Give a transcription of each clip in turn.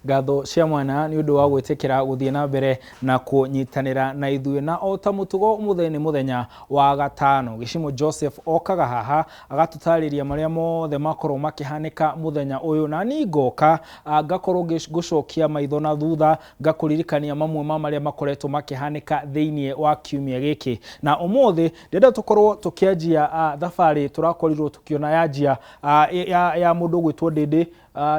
Ngatho cia mwana nĩ ũndũ wa gwĩtĩkĩra gũthiĩ na mbere na kũnyitanĩra na ithuĩ. Na o ta mũtugo ũmũthĩ nĩ mũthenya wa gatano, Gĩcimo Joseph okaga haha agatũtarĩria marĩa mothe makorwo makĩhanĩka mũthenya ũyũ, na niĩ ngoka ngakorwo ngũcokia maitho na thutha ngakũririkania mamwe ma marĩa makoretwo makĩhanĩka thĩinĩ wa kiumia gĩkĩ. Na ũmũthĩ ndĩrenda tũkorwo tũkĩanjia thabarĩ tũrakorirwo tũkĩona yanjia ya mũndũ ũgwĩtwo Ndĩndĩ.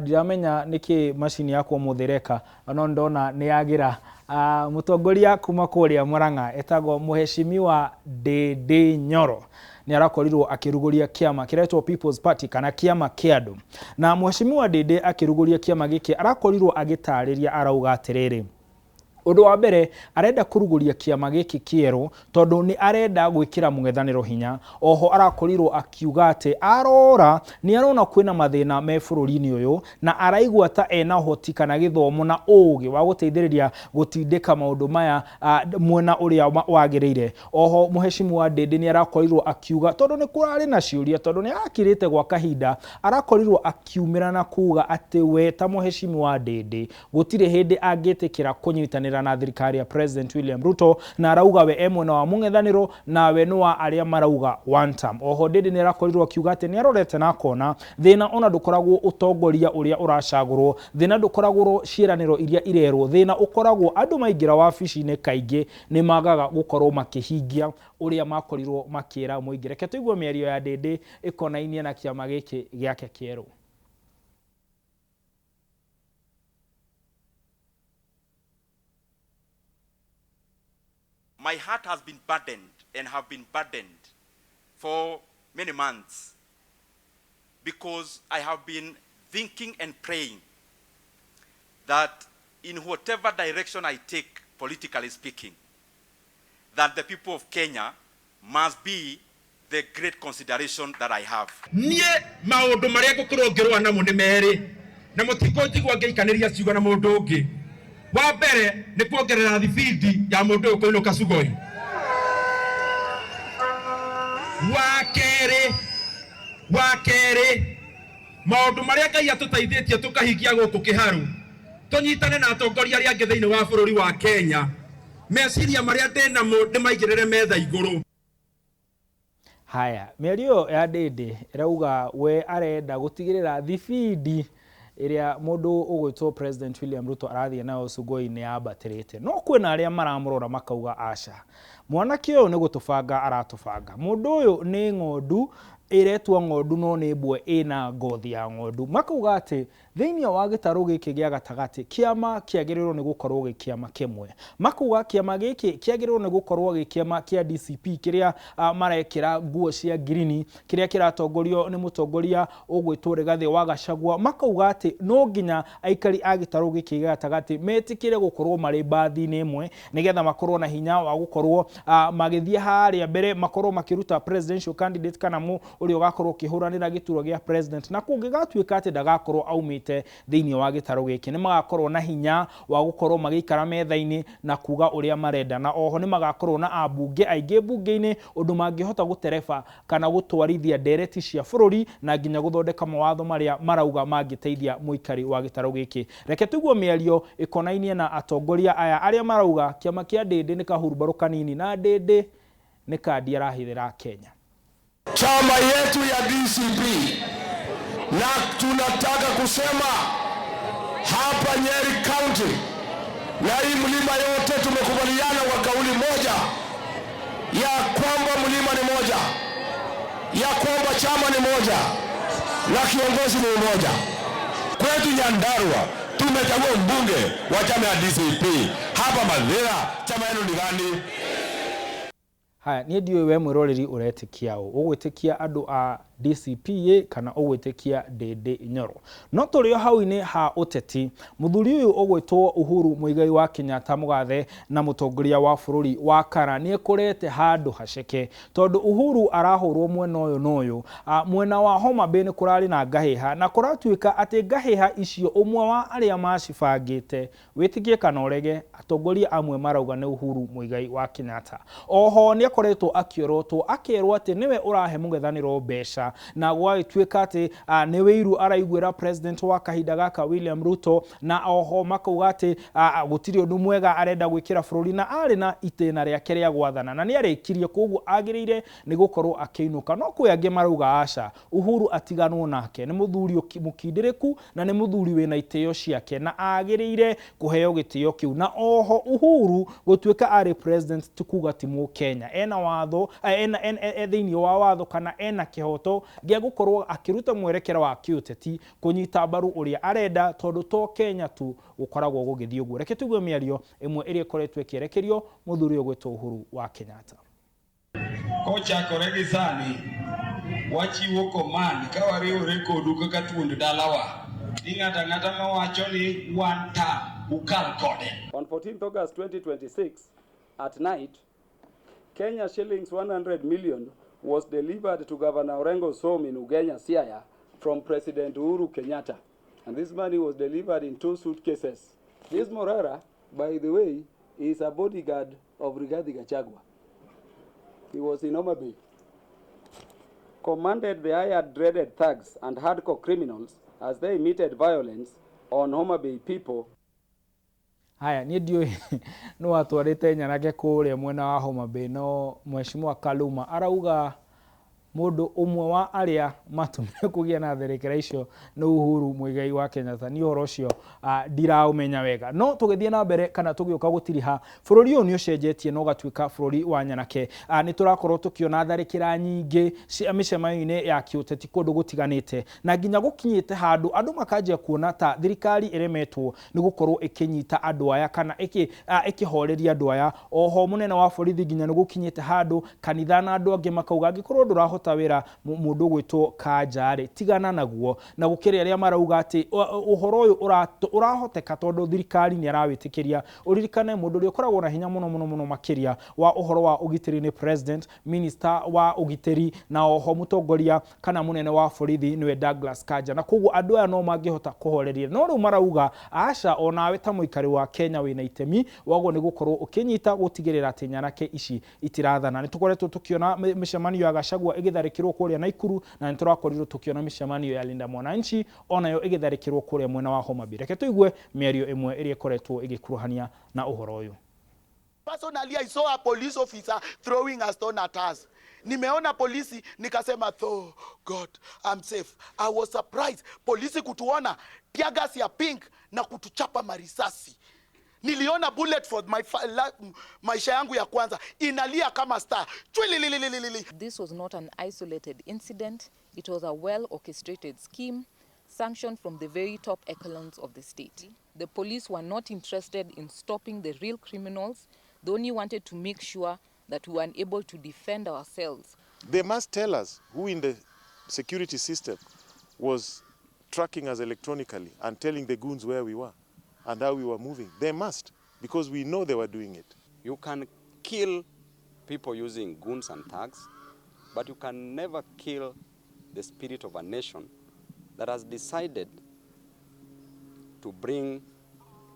Ndiramenya nĩkĩ macini yakwa ũmũthĩ ĩreka, no ndona nĩ yagĩra. Mũtongoria kuma kũrĩa Murang'a etagwo Mheshimiwa Ndĩndĩ Nyoro nĩ arakorirwo akĩrugũria kĩama kĩretwo People's Party kana kĩama kĩa andũ. Na Mheshimiwa Ndĩndĩ akĩrugũria kĩama gĩkĩ arakorirwo agĩtarĩria, arauga atĩrĩrĩ, ũndũ wa mbere arenda kũrugũria kĩama gĩkĩ kĩerũ tondũ nĩ arenda gwĩkĩra mũng'ethanĩro hinya. Oho arakorirwo akiuga atĩ arora nĩ arona kwĩna mathĩna me bũrũri-inĩ ũyũ na araigua ta ena ũhoti kana gĩthomo na ũgĩ wa gũteithĩrĩria gũtindĩka maũndũ maya mwena ũrĩa wagĩrĩire. Oho Mheshimiwa Ndĩndĩ nĩ arakorirwo akiuga tondũ nĩ kũrarĩ na ciũria, tondũ nĩ arakirĩte gwa kahinda, arakorirwo akiumĩra na kuga atĩ we ta Mheshimiwa Ndĩndĩ gũtirĩ hĩndĩ angĩtĩkĩra kũnyitanĩra na thirikari ya President William Ruto, na arauga we e mwena wa mũng'ethanĩro na we nĩ wa arĩa marauga one term. Oho Ndĩndĩ nĩ arakorirwo akiuga atĩ nĩ arorete na akona thĩna ona ndũkoragwo ũtongoria ũrĩa ũracagũrwo, thĩna ndũkoragwo ciĩranĩro iria irerwo, thĩna ũkoragwo andũ maingĩra wabici-inĩ kaingĩ nĩ magaga gũkorwo makĩhingia ũrĩa makorirwo makĩra mũingĩ. Reke tũigue mĩario ya Ndĩndĩ ĩkonainie na kĩama gĩkĩ gĩake kĩerũ. My heart has been burdened and have been burdened for many months because I have been thinking and praying that in whatever direction I take, politically speaking, that the people of Kenya must be the great consideration that I have. Niĩ maũndũ marĩa ngũkorwo ngĩrũa namo nĩ merĩ, na mũtikũnjigua ngĩikanĩria ciugo na mũndũ ũngĩ. Wa mbere nĩ kuongerera thibindi ya mũndũ ũyũ kũinũka Sugoi. Wa kerĩ maũndũ marĩa Ngai atũteithĩtie tũkahingia gũkũ Kĩharũ, tũnyitane na atongoria arĩa angĩ thĩinĩ wa bũrũri wa Kenya, meciria marĩa ndĩ namo ndĩmaigĩrĩre metha igũrũ. Haya, mĩario ĩyo ya Ndĩndĩ ĩrauga we arenda gũtigĩrĩra thibindi ĩrĩa mũndũ ũgwĩtwo President William Ruto arathiĩ nayo Sugoi nĩ yambatĩrĩte. No kwĩna arĩa maramũrora makauga aca, mwanake ũyũ nĩ gũtũbanga aratũbanga. Mũndũ ũyũ nĩ ng'ondu ĩretwo ng'ondu no nĩ mbwe ĩna ngothi ya ng'ondu. Makauga atĩ thĩinĩ wa gĩtarũ gĩkĩ gĩa gatagatĩ kĩama kĩagĩrĩirwo nĩ gũkorwo gĩ kĩama kĩmwe. Makauga kĩama gĩkĩ kĩagĩrĩirwo nĩ gũkorwo gĩ kĩama kĩa DCP kĩrĩa marekĩra nguo cia ngirini, kĩrĩa kĩratongorio nĩ mũtongoria ũgwĩtwo Rigathĩ wa Gachagua. Makauga atĩ no nginya aikari a gĩtarũ gĩkĩ gĩa gatagatĩ metĩkĩre gũkorwo marĩ mbathi-inĩ ĩmwe nĩgetha makorwo na hinya wa gũkorwo magĩthiĩ harĩa mbere, makorwo makĩruta presidential candidate kana ũrĩa ũgakorwo ũkĩhũranĩra gĩturwa gĩa president, na kũngĩgatuĩka atĩ ndagakorwo aumĩte thĩinĩ wa gĩtarũ gĩkĩ nĩ magakorwo na hinya wa gũkorwo magĩikara metha-inĩ na kuga ũrĩa marenda, na oho nĩ magakorwo na ambunge aingĩ mbunge-inĩ ũndũ mangĩhota gũtereba kana gũtwarithia ndereti cia bũrũri na nginya gũthondeka mawatho marĩa marauga mangĩteithia mũikari wa gĩtarũ gĩkĩ. Reke tũigue mĩario ĩkonainie na atongoria aya arĩa marauga kĩama kĩa Ndĩndĩ nĩ kahurumbarũ kanini na Ndĩndĩ nĩ kandi arahithĩra Kenya. Chama yetu ya DCP, na tunataka kusema hapa Nyeri County na hii mlima yote tumekubaliana kwa kauli moja ya kwamba mlima ni moja, ya kwamba chama ni moja na kiongozi ni mmoja. Kwetu Nyandarua tumechagua mbunge wa chama ya DCP. Hapa Mathira chama yenu ni gani? Haya, niĩ ndiũĩ we mwĩroreri ũretĩkia ũ, ũgwĩtĩkia andũ a DCP kana ũgwĩtĩkia Ndĩndĩ Nyoro. No tũrĩ o hau-inĩ ha ũteti, mũthuri ũyũ ũgwĩtwo Uhuru Muigai wa Kenyatta mũgathe na mũtongoria wa bũrũri wa kana nĩ ekũrete handũ haceke, tondũ Uhuru arahũrwo mwena ũyũ na ũyũ. Mwena wa Homa Bay nĩ kũrarĩ na ngahĩha, na kũratuĩka atĩ ngahĩha icio ũmwe wa arĩa macibangĩte, wĩtĩkie kana ũrege, atongoria amwe marauga nĩ Uhuru Muigai wa Kenyatta. Oho nĩ akoretwo akĩorotwo akerwo atĩ nĩwe ũrahe mũng'ethanĩro mbeca Kenyatta, na gwagĩtuĩka atĩ nĩ wĩiru araiguĩra president wa kahinda gaka William Ruto, na oho makauga atĩ gũtirĩ ũndũ mwega arenda gwĩkĩra bũrũri na arĩ na itĩna rĩake rĩa gwathana na nĩ arĩkirie, koguo agĩrĩire nĩ gũkorwo akĩinũka. No kwĩ angĩ marauga aca, Uhuru atiganwo nake, nĩ mũthuri mũkindĩrĩku na nĩ mũthuri wĩna itĩo ciake na agĩrĩire kũheo gĩtĩo kĩu. Na oho Uhuru gũtuĩka arĩ president ti kuga ti mũkenya, ena watho, ena thĩinĩ wa watho kana ena kĩhoto gĩa gũkorwo akĩruta mwerekera wa kĩũteti kũnyita mbaru ũrĩa arenda, tondũ to Kenya tu gũkoragwo gũgĩthiĩ ũguo. Reke tũigue mĩario ĩmwe ĩrĩa ĩkoretwo ĩkĩerekerio mũthuri ũyũ gwĩtwo Uhuru wa Kenyatta. Kochakore gi sani, wachiwo command ka wariwore kodu kaka thuond dalawa ni ng'ato ang'ata mawacho ni one term ukal kode. On 14th August 2026 at night, Kenya shillings 100 million was delivered to Governor Orengo's home in Ugenya, Siaya, from President Uhuru Kenyatta. And this money was delivered in 2 suitcases. This Morara, by the way, is a bodyguard of Rigathi Gachagua. He was in Homa Bay. Commanded the hired dreaded thugs and hardcore criminals as they meted violence on Homa Bay people. Haya, niĩ ndiũĩ nĩ watwarĩte nyanake kũrĩa mwena wa Homa Bay, no Mheshimiwa Kaluma arauga mũndũ ũmwe wa arĩa matũmire kũgĩa na tharĩkĩra icio nĩ Uhuru Muigai wa Kenyatta. Niĩ ũhoro ũcio ndiraũmenya wega, no tũgĩthiĩ na mbere kana tũgĩũka gũtiriha, bũrũri ũyũ nĩ ũcenjetie na ũgatuĩka bũrũri wa nyanake. Nĩ tũrakorwo tũkĩona tharĩkĩra nyingĩ cia mĩcemanio-inĩ ya kĩũteti kũndũ gũtiganĩte, na nginya gũkinyĩte handũ andũ makanjia kuona ta thirikari ĩremetwo nĩ gũkorwo ĩkĩnyita andũ aya kana ĩkĩhoreria andũ aya. Oho mũnene wa borithi nginya nĩ gũkinyĩte handũ kanitha na andũ angĩ makauga angĩkorwo ndũrahota wĩra mũndũ gwĩtwo Kanja rĩ, tigana naguo. Na gũkĩrĩ arĩa marauga atĩ ũhoro ũyũ ũrahoteka tondũ thirikari nĩ arawĩtĩkĩria. Ũririkane mũndũ ũrĩa ũkoragwo na hinya mũno mũno mũno makĩria wa ũhoro wa ũgitĩri nĩ president, minister wa ũgitĩri, na oho mũtongoria kana mũnene wa borithi nĩwe Douglas Kanja, na koguo andũ aya no mangĩhota kũhoreria. No rĩu marauga aca, onawe ta mũikari wa Kenya wĩna itemi waguo nĩ gũkorwo ũkĩnyita gũtigĩrĩra atĩ nyanake ici itirathana. Nĩ tũkoretwo tũkĩona mĩcemanio ya Gachagua ĩgĩtharĩkĩrwo kũrĩa Naikuru, na nĩ tũrakorirwo tũkĩona mĩcemanio ya Linda Mwananchi onayo ĩgĩtharĩkĩrwo kũrĩa mwena wa Homa Bay. Reke tũigue mĩario ĩmwe ĩrĩa ĩkoretwo ĩgĩkuruhania na ũhoro ũyũ. Personally, I saw a police officer throwing a stone at us. Nimeona polisi nikasema, oh God, I'm safe. I was surprised. Polisi kutuona tear gas ya pink na kutuchapa marisasi. Niliona bullet for my maisha yangu ya kwanza inalia kama star. Chwililililili. This was not an isolated incident. It was a well-orchestrated scheme sanctioned from the very top echelons of the state. The police were not interested in stopping the real criminals. They only wanted to make sure that we were unable to defend ourselves. They must tell us who in the security system was tracking us electronically and telling the goons where we were and how we were moving. They must, because we know they were doing it. You can kill people using goons and thugs, but you can never kill the spirit of a nation that has decided to bring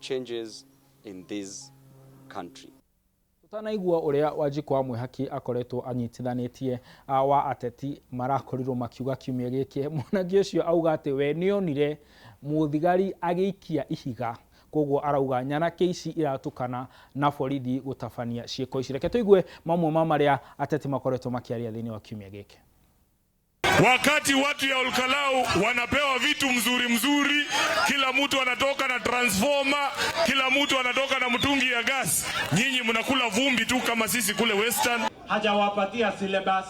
changes in this country. Tutanaigua uria Wanjikũ wa Mwihaki akoretwo anyitithanĩtie wa ateti marakorirwo makiuga kiumia gĩkĩ. Mwanake ũcio auga atĩ we nĩonire mũthigari agĩikia ihiga, koguo arauga nyanake ici iratukana na borithi gũtabania ciĩko ici. Reke tũigue mamwe ma marĩa ateti makoretwo makĩaria thĩinĩ wa kiumia gĩkĩ. Wakati watu ya Olkalau wanapewa vitu mzuri mzuri, kila mtu anatoka na transformer, kila mtu anatoka na mtungi ya gas, nyinyi mnakula vumbi tu kama sisi kule Western. Hajawapatia syllabus.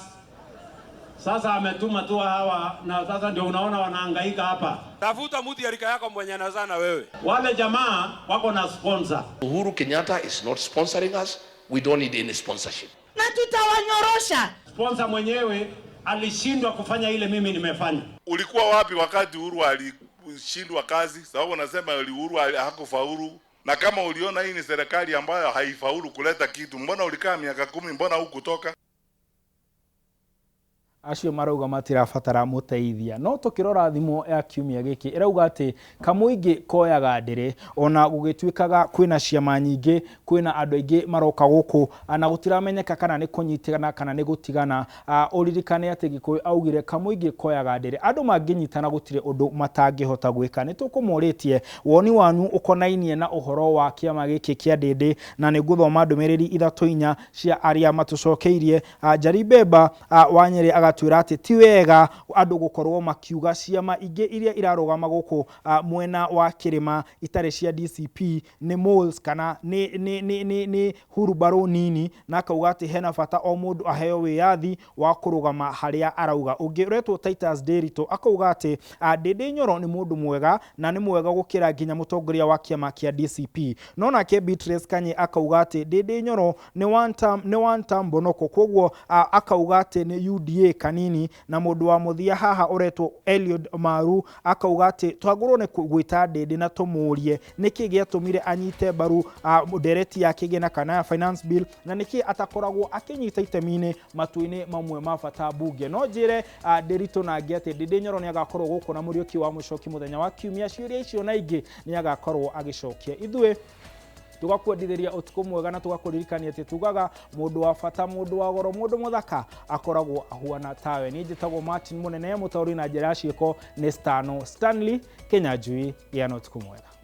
Sasa ametuma tu hawa na sasa ndio unaona wanahangaika hapa. Tafuta mtu ya rika yako mwenye anazana wewe. Wale jamaa wako na sponsor. Uhuru Kenyatta is not sponsoring us. We don't need any sponsorship. Na tutawanyorosha. Sponsor mwenyewe alishindwa kufanya ile mimi nimefanya. Ulikuwa wapi wakati Uhuru alishindwa kazi? Sababu unasema Uhuru hakufaulu. Na kama uliona hii ni serikali ambayo haifaulu kuleta kitu, mbona ulikaa miaka 10, mbona hukutoka? Acio marauga matirabatara mũteithia. No tũkĩrora thimũ ya kiumia gĩkĩ ĩrauga atĩ kamũingĩ koyaga ndĩrĩ, ona gũgĩtuĩkaga kwĩna ciama nyingĩ, kwĩna andũ aingĩ maroka gũkũ na gũtiramenyeka kana nĩ kũnyitana kana nĩ gũtigana. Ũririkane atĩ Gĩkũyũ augire kamũingĩ koyaga ndĩrĩ, andũ mangĩnyitana gũtirĩ ũndũ matangĩhota gwĩka. Nĩ tũkũmũrĩtie woni wanyu ũkonainie na ũhoro wa kĩama gĩkĩ kĩa Ndĩndĩ, na nĩ ngũthoma ndũmĩrĩri ithatũ inya cia arĩa matũcokeirie. Njari Bemba wa Nyĩrĩ agatwĩra atĩ ti wega andũ gũkorwo makiuga ciama ingĩ iria irarũgama gũkũ mwena wa kĩrĩma itarĩ cia DCP nĩ moles kana nĩ hurumbarũ nini, na akauga atĩ hena bata o mũndũ aheo wĩyathi wa kũrũgama harĩa arauga. Ũngĩ ũretwo Titus Ndĩritũ akauga atĩ Ndĩndĩ Nyoro nĩ mũndũ mwega na nĩ mwega gũkĩra nginya mũtongoria wa kĩama kĩa DCP. No nake Beatrice Kanye akauga atĩ Ndĩndĩ Nyoro nĩ one term bonoko, koguo akauga atĩ nĩ UDA kanini. Na mũndũ wa mũthia haha ũretwo Eliud Maru akauga atĩ twagũrwo nĩ gwĩta Ndĩndĩ na tũmũrie nĩkĩ gĩatũmire anyite mbaru ndereti ya kĩgĩna kana ya finance bill, na nĩkĩ atakoragwo akĩnyita itemi-inĩ matua-inĩ mamwe ma bata mbunge. No njĩre Ndĩritũ na angĩ atĩ Ndĩndĩ Nyoro nĩ agakorwo gũkũ na Mũriũki wa Mũcoki mũthenya wa kiumia. Ciũria icio na ingĩ nĩ agakorwo agĩcokia. Ithuĩ tugakwendithĩria ũtukũ mwega na tũgakũririkania atĩ tugaga mũndũ wa bata, mũndũ wa goro, mũndũ mũthaka akoragwo ahuana tawe. Niĩ njĩtagwo Martin Mũnene, mũtaũri na njĩra ya ciĩko nĩ Stano Stanley Kĩnyanjui. Gĩa na ũtukũ mwega.